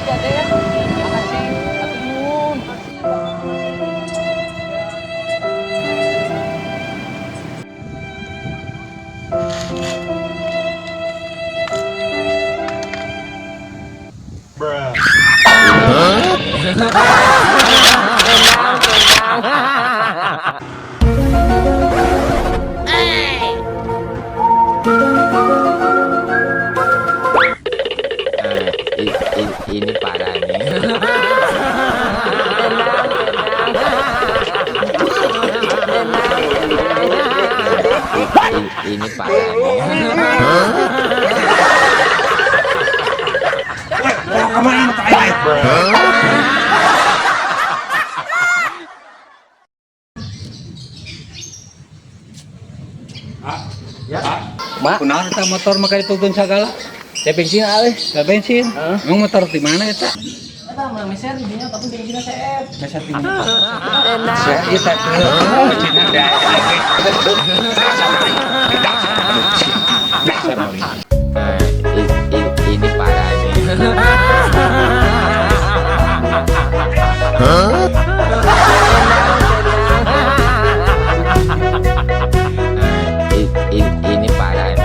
Ya, Den. Makasih. Hatur nuhun. Makasih. Eh, ini parah nih. Ini parah nih. Bawa kemana motor aing? Ma, Kunaon eta motor make dituntun sagala? Teh bensin aleh. Teh bensin. Emang motor di mana eta? Eta mah meser di dinya, tapi bensinna seep. Meser di mana? Saya ieu teh bensinna da. Dasar maling. Eh, ini parah nih. Eh, ini parah nih.